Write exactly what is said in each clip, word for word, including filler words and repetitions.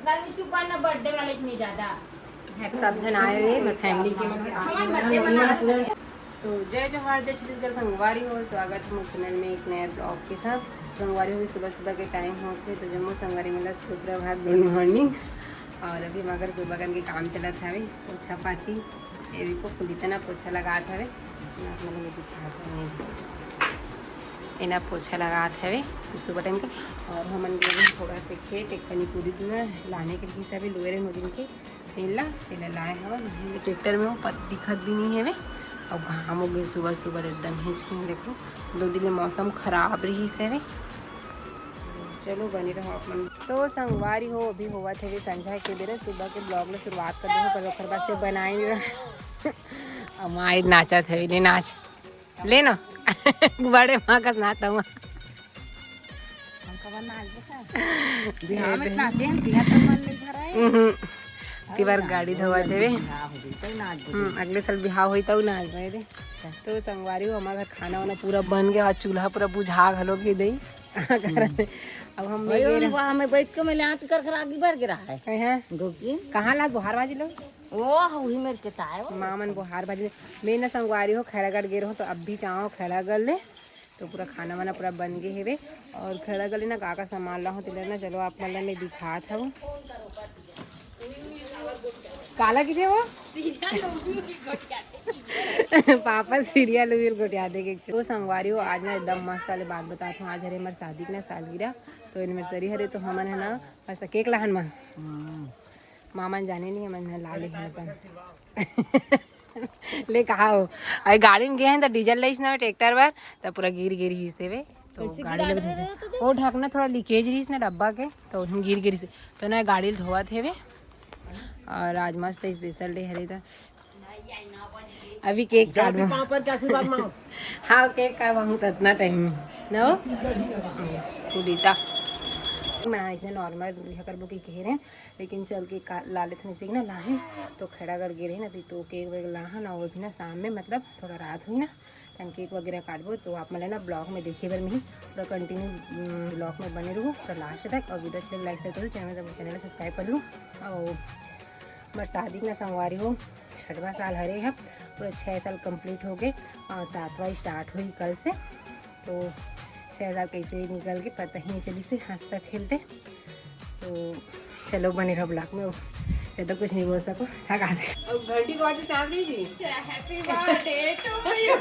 चुपा ना, बर्थडे वाले इतनी ज्यादा। सब झन आए हुए, मैं फैमिली के, मतलब, हमारे बर्थडे मना। तो जय जोहार, जय छत्तीसगढ़ संगवारी हो, स्वागत है मोर चैनल में एक नया ब्लॉग के साथ। संगवारी हो, सुबह सुबह के टाइम होथे, तो जम्मो संगवारी मन ला सुप्रभात, गुड मॉर्निंग। और अभी मगर सुबह करके काम चलत हवे, पोछा पाछी, ये देखो, पुनीता ना पोछा लगात हवे, आप मन ला दिखात हवे, एना पोछा लगात हवे सुबह टाइम का। और हमन गे हन थोड़ा से खेत, एक पनी पूरी दूना लाने के हिसाबे लोए रहे दिन के, तेला, तेला लाए हवन। ट्रैक्टर में वो पत दिखत भी नहीं हवे, और घाम हो गए सुबह सुबह एकदम हिचके। देखो, दो दिन ले मौसम खराब रही से हवे। चलो, बने रहो आप मन। तो संगवारी हो, अभी होवत हवे संझा के बेरा, सुबह के ब्लॉग में शुरुआत कर देहूँ, पर ओकर बाद से बनाए नहीं रहा। अब माई नाचत हवे, ले नाच, ले ना। बड़े माँ कस नाचत हूँ। हमका बा नाच बता। बिहाव में नाचे हम, बिहाव तो मन नहीं भरा है। हम्म। तिवार गाड़ी धोवत हवे। बिहाव हो गई, तब नाच बता। हम्म, अगले साल बिहाव होई तब नाच बता दे। तो संगवारी हो, हमारे घर खाना वाना पूरा बन गया, और चूल्हा पूरा बुझा घलो के दई। अब हम भाई, ले गए हम रह- वहाँ में बैठ के मैं लात कर कर आगे बढ़ गिरा है। कहाँ? गोपी। कहाँ ला बोहार बाजी लो? ओ, वही मेरे के ताए वो। माँ मन बोहार बाजी ले। मैं ना संगवारी हो, खैरागढ़ गे रहो, तो अब भी जाओ खैरागढ़ ले। तो पूरा खाना वाना पूरा बन गए हेवे। और खैरागढ़ ले ना का का सामान ला हो, तेला ना चलो आप मन ला मैं दिखात हूँ। काला किथे वो? पापा सीरियल उरियल गोठिया देखे। तो संगवारी हो, आज ना एकदम मस्त वाले बात बतात हूँ। आज हरे हमारे शादी के ना सालगिरह, तो एनिवर्सरी हरे, तो हमन है ना मस्त केक लाहन मा। मामा जाने नहीं, हमन ला ले हन अपन। ले कहा हो, अरे गाड़ी में गए हैं तो डीजल लईस ना ट्रैक्टर बर, तो पूरा गिर गिर ही से वे। तो कैसे गाड़ी गिरा लग रहे हो तो? वो ढकना थोड़ा लीकेज रहीस ना डब्बा के, तो हम गिर गिर से, तो ना गाड़ी ल धोवत हेवे। और आज मस्त स्पेशल डे हरे, तो अभी केक काटबो। पापड़ के आशीर्वाद मांगो। हाँ, केक काटबो हम सतना टाइम में, ना हो? पूजा। मैं ऐसे नॉर्मल पूजा करबो की कह रहे हैं, लेकिन चल के का-, ला लेथन से ना लाहे, तो खैरागढ़ गे रहे ना, अभी तो केक वेक लाहन, और भी ना शाम में, मतलब, थोड़ा रात हुई ना, तन केक वगैरह काटबो, तो आप मन ला ना ब्लॉग में देखे बर मिली। पूरा कंटिन्यू ब्लॉग में बने रहू तो लास्ट तक, और वीडियो अच्छे लाइक शेयर करू, चैनल चैनल सब्सक्राइब कर लू। और मोर शादी ना संगवारी हो, छठवां साल हरे है, पूरा छः साल कंप्लीट हो गए और सातवां स्टार्ट हुई कल से। तो छः साल कैसे निकल के पता ही नहीं चली से हंसता खेलते। तो चलो बने रहो ब्लॉग में, ये तो कुछ नहीं बोल सको। हाँ, कहाँ से? अब घंटी को आके चाबी जी। Happy birthday to you।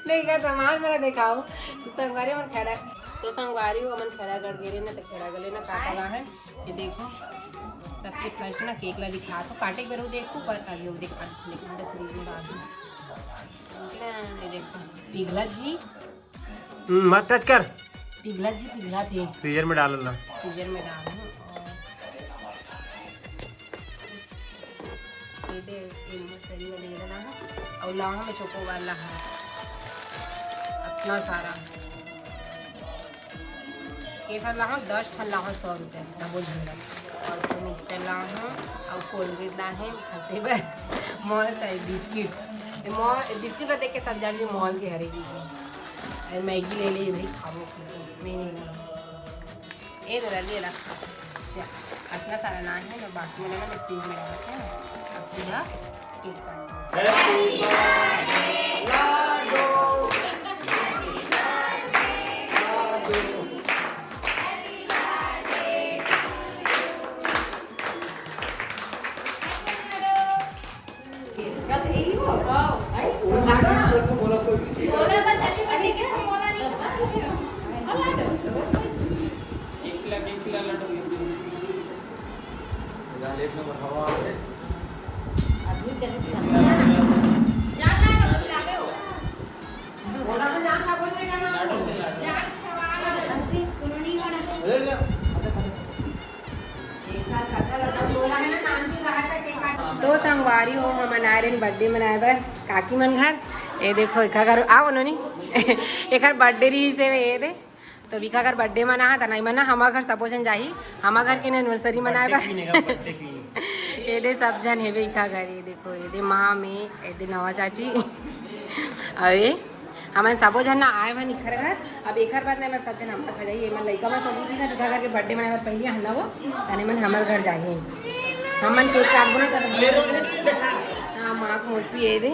नहीं, का सामान मेरा दिखाओ। तो संगवारी मन खड़ा, तो संगवारी हो, मन खड़ा कर गिरे ना, तो खड़ा गले ना, काका बाहर। ये देखो, सबसे फर्स्ट ना केक ला दिखा, तो काटे के बेर वो देखो, पर अभी वो दिखा, दिखा दे फ्रिज में डाल दो। ये देखो, पिघला जी। हम्म, मत टच कर। पिघला जी, पिघला थे। फ्रीजर में डाल ला। फ्रीजर में डाल दूँ। और ये दे, एनिवर्सरी वाले ये वाला है। और लाहौं में चोकोबार लाहौं। इतना सारा। ये सब लाहौं, दस ठन लाहौं, सौ रुपया, डबल झंडा। और तो मिक्सचर लाहौं, और कोलगेट लाहौं, खसे बर। मॉल सारे बिस्किट। ये मॉल, बिस्किट ला देख के सब जान के मॉल के हरे की। अरे मैगी ले ले भाई, खाबो की तो, मैं नहीं खाऊँ। ए दो ले ला। अच्छा, इतना सारा ना है, तो बाकी वाला ना मैं फ्रिज में रखा है। अब सीधा केक काटूँ। तो संगवारी हो, हमन आए रहेन बर्थडे मनाए बर काकी मन घर। ये देखो, एखर घर आओ नोनी। एखर बर्थडे रहिस हे, ये दे। तो एखर घर बर्थडे मना है, त नहीं मना, हमर घर सबो झन जाही, हमर घर के एनिवर्सरी मनाए बर। ये दे सब झन हेबे एखर घर, ये देखो, ये दे माँ में, ये दे नवा चाची। अउ ये हमन सबो झन ना आए हन इखर घर। अब एखर बाद ना मैं सब झन हमर घर जाही। एमन लइका मन सोची कि ना दिखा करके बर्थडे मनाए बर पहिली हन ना वो, तने मन हमर घर जाही। हमन केक काटबो ना तब। हाँ, माँ के मौसी ये दे।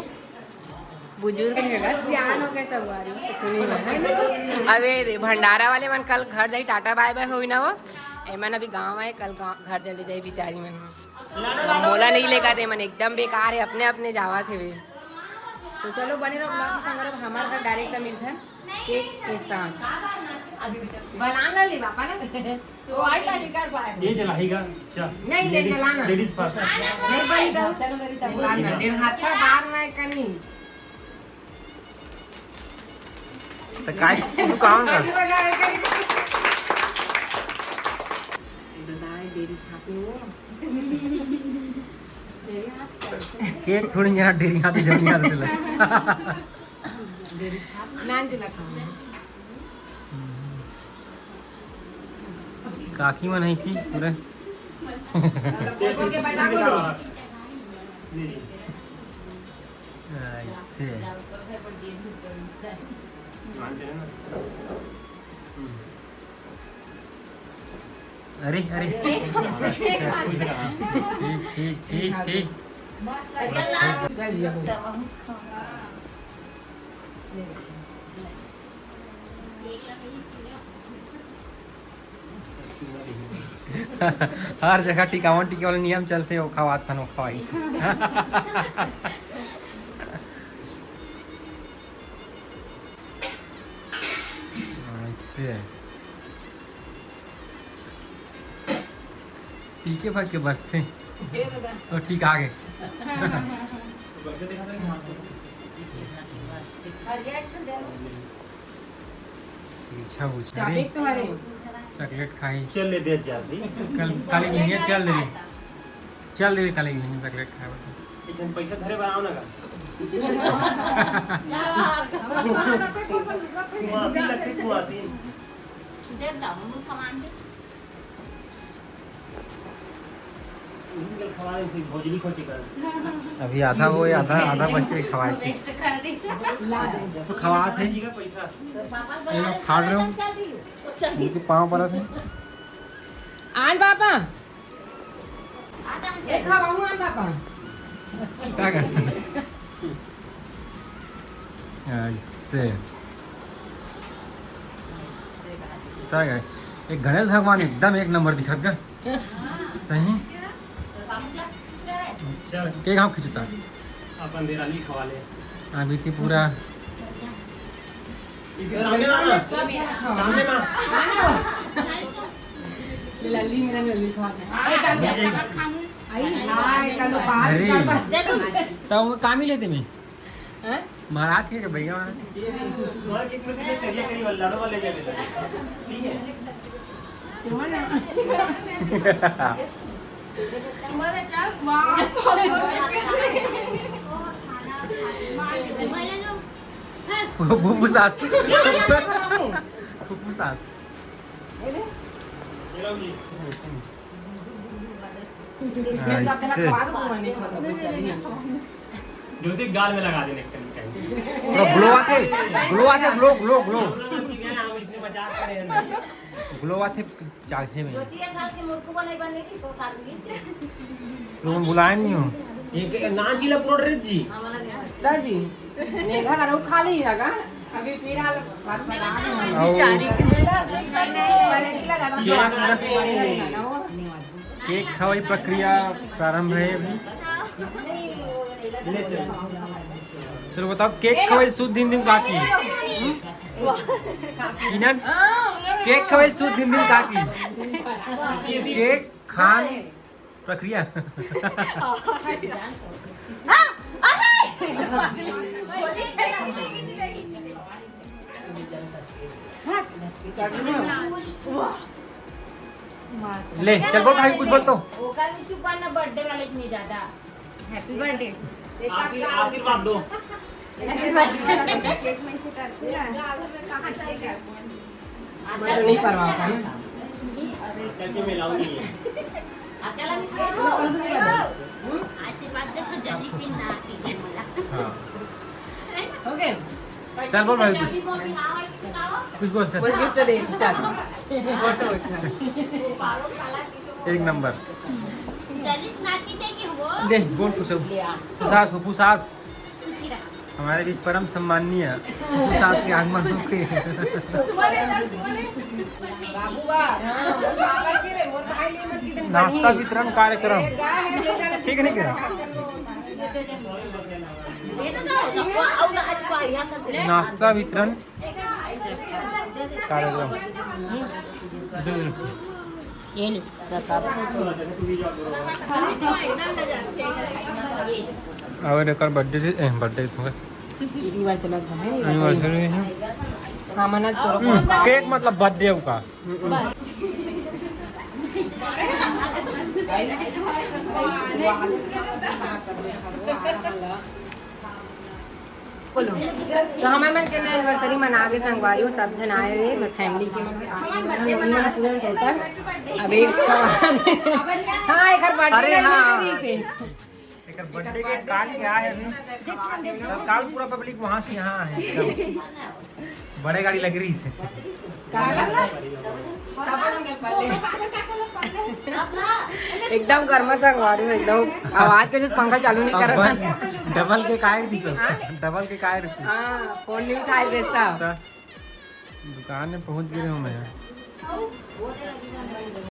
बुजुर्ग हे बस, सियान हो गए सब वारी, कुछ नहीं हुआ है ना। अबे रे, भंडारा वाले मन कल घर जाही, टाटा बाय बाय होई ना वो। एमन अभी गाँव आए, कल गाँव, घर चले जाही बिचारी मन। मोला नहीं लेगा दे मन, एकदम बेकार है, अपने अपने जावत हे वे। तो चलो बने रहो vlog के संग, अब हमार घर direct मिलथन केक के साथ। बना ना ले पापा ना। तो आई तारीख कर पाए। ये चलाएगा। अच्छा। नहीं, ले लेडीज, चलाना। Ladies first. नहीं बनी तो चलो, दरी तब बाहर ना। डेढ़ हाथ का बाहर ना कनी। तो काय तू कहाँ का? दादा, डेरी छापे वो। डेरी हाथ कैसे? केक थोड़ी यहाँ डेरी हाथ जमीन हाथ दिला। डेरी छाप। नान जुला खाओ। काकी मन है कि पूरे। बोल के बैठा बोलो। ऐसे। अरे, अरे। ठीक, ठीक, ठीक, ठीक। हर जगह टिकावन टिके वाला नियम चलथे, वो खवात हन, वो खवाई। ऐसे। टीके भर के बसथे। और टीका आगे। पीछा उछा चाबी रे। तुम्हारे। चॉकलेट खाई। चल ले दे जल्दी। कल, काली बिहनिया चल देबे। चल देबे काली बिहनिया चॉकलेट खाए बर। एक जन पैसा धरे बर आओ ना का। कुआसी लगते कुआसी। देख दाओ, मुंह कमान दे। उनके खवाए से भोजली खोचे कर। अभी आधा वो, आधा, आधा बच्चे खवाए थे। वेस्ट कर दी। तो खवाए थे। ठीक है, पैसा। ये लोग खा रहे हो? चल दी। चल दी। इनके पाँव पड़ा थे। आन पापा। ए, खवाऊं आन पापा। क्या कर? ऐसे। क्या है? एक गणेश भगवान एकदम एक नंबर दिखत गा। सही? चल। के गाँव खिंचता? अपन देरानी खवा ले। अभी ती पूरा। इधर सामने ला ना। सामने ला। लल्ली मेरा लल्ली खवा दे। अरे, चल, चल, चल, खाने। आई, हाय, कल बाहर अरे। निकल पड़ा। तब वो काम ही लेते में। हैं? महाराज के भैया। ये भी तुम्हारे कितने कितने करिया करी वाला लड़ो वाले ले लेते। ठीक है। तुम्हारा। तुम्हारा चल, वाह। फुफ्फू सास। फुफ्फू सास। ये ले। ये लो जी। इसमें सब जना ऐसे। खवा दो, तुम्हारे नहीं खाता, कुछ नहीं। ज्योति गाल में लगा देने के लिए चाहिए। पूरा ग्लो आथे, ग्लो आथे, ग्लो, ग्लो, ग्लो। हम लोग की गए, हम इसमें मजाक करे हैं। ग्लो आथे, चाहे में। ज्योति ये साल के मुर्कू बनाई बनने की सौ साल की। तुम बुलाए नहीं हो। एक नान जी ला प्रोड रे जी। दाजी, नेघा दारू खा ली है का? अभी फिलहाल बात बता रहे हैं। और बेचारी के लिए। केक खवाई प्रक्रिया प्रारंभ है अभी। चलो बताओ, केक खवाई शुद्ध हिंदी में का की? इनन, केक खवाई शुद्ध हिंदी में का की? केक खान प्रक्रिया। ले चल बोल भाई, कुछ बोल तो। ओकर भी चुपा ना, बर्थडे वाले के नहीं ज्यादा। Happy birthday. आशीर्वाद दो। केक में से काटते हैं। मैं तो नहीं करवा पाऊँ। चल के मिलाऊंगी। आशीर्वाद दे, जल्दी पिन ना आती है मला। हाँ। ओके। चल बोल भाई कुछ। कुछ बोल चल। बोल गिफ्ट दे, चल। फोटो उठा। एक नंबर। दे बोल कुछ। पुसास को पुसास। हमारे बीच परम सम्माननीय पुसास के आगमन हो गए। नाश्ता वितरण कार्यक्रम। ठीक है, नहीं क्या? नाश्ता वितरण कार्यक्रम। ये ले। और एकर बर्थडे से, ए, बर्थडे तो है। एनिवर्सरी है। एनिवर्सरी है। हाँ, मना चोरो। हम्म, केक मतलब बर्थडे का। बोलो। तो हमर मन के एनिवर्सरी मना के संगवारी हो, सब झन आए हुए, मैं फैमिली के मन, आप मन, हम मन पूरा टोटल। अभी हाँ, एक हर बर्थडे अरे हाँ। एकर बर्थडे के काल के आए अभी। काल पूरा पब्लिक वहां से यहाँ है, एकदम बड़े गाड़ी लग रही है। एकदम गर्मा संगवारी में एकदम आवाज के, जैसे पंखा चालू नहीं करत। डबल के काय रही? डबल के काय रही? हाँ, फोन नहीं उठाए देता। दुकान में पहुंच गए हूँ मैं।